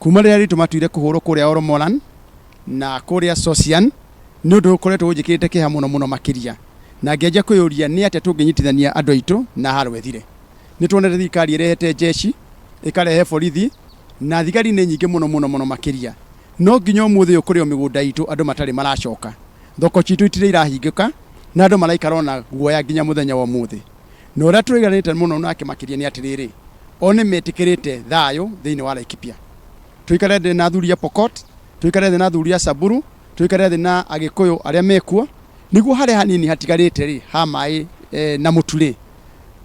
Kuma rĩrĩa airĩtu matuire kũhũrwo kũrĩa Oromoran na kũrĩa Sosian, nĩ ũndũ ũkoretwo ũnjĩkĩrĩte kĩeha mũno mũno makĩria, na ngĩanjia kwĩyũria nĩ atĩa tũngĩnyitithania andũ aitũ na haro ĩthire. Nĩ tuonete thirikari ĩrehete jeshi, ĩkarehe borithi, na thigari nĩ nyingĩ mũno mũno mũno makĩria. No nginya ũmũthĩ ũyũ kũrĩ o mĩgũnda itũ andũ matarĩ maracoka. Thoko citũ itirĩ irahingũka na andũ maraikara o na guoya nginya mũthenya wa ũmũthĩ. Na ũrĩa tũiganĩte mũno nake makĩria nĩ atĩrĩrĩ, o nĩ metĩkĩrĩte thayũ thĩinĩ wa Laikipia. Tũikare thĩ na athuri a Pokot, tũikare thĩ na athuri a Samburu, tũikare thĩ na Agĩkũyũ arĩa mekuo, nĩguo harĩa hanini hatigarĩte rĩ, ha maĩ na mũtu rĩ,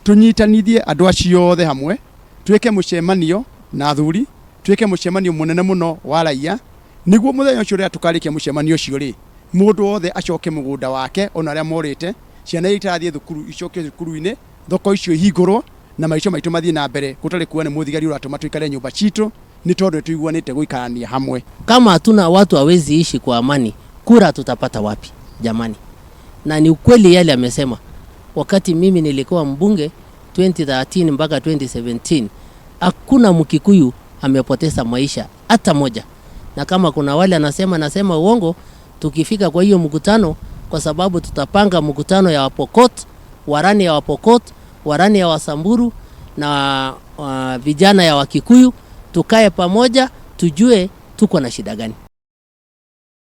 tũnyitanithie andũ acio othe hamwe, twĩke mũcemanio na athuri, twĩke mũcemanio mũnene mũno wa raia, nĩguo mũthenya ũcio rĩrĩa tũkarĩkia mũcemanio ũcio rĩ, mũndũ wothe acoke mũgũnda wake, ona arĩa morĩte, ciana iria itarathiĩ thukuru icoke thukuru-inĩ, thoko icio ihingũrwo, na maica maitũ mathiĩ na mbere gũtarĩ kuga nĩ mũthigari ũratũma tũikare nyũmba citũ, nĩ tondũ nĩ tũiguanĩte gũikarania hamwe. Kama hatuna watu hawezi ishi kwa amani, kura tutapata wapi jamani? Na ni ukweli yale amesema. Wakati mimi nilikuwa mbunge 2013 mpaka 2017, hakuna Mkikuyu amepoteza maisha hata moja. Na kama kuna wale anasema nasema uongo, tukifika kwa hiyo mkutano, kwa sababu tutapanga mkutano ya Wapokot, warani ya Wapokot, warani ya Wasamburu na vijana ya Wakikuyu, tukae pamoja tujue tuko na shida gani.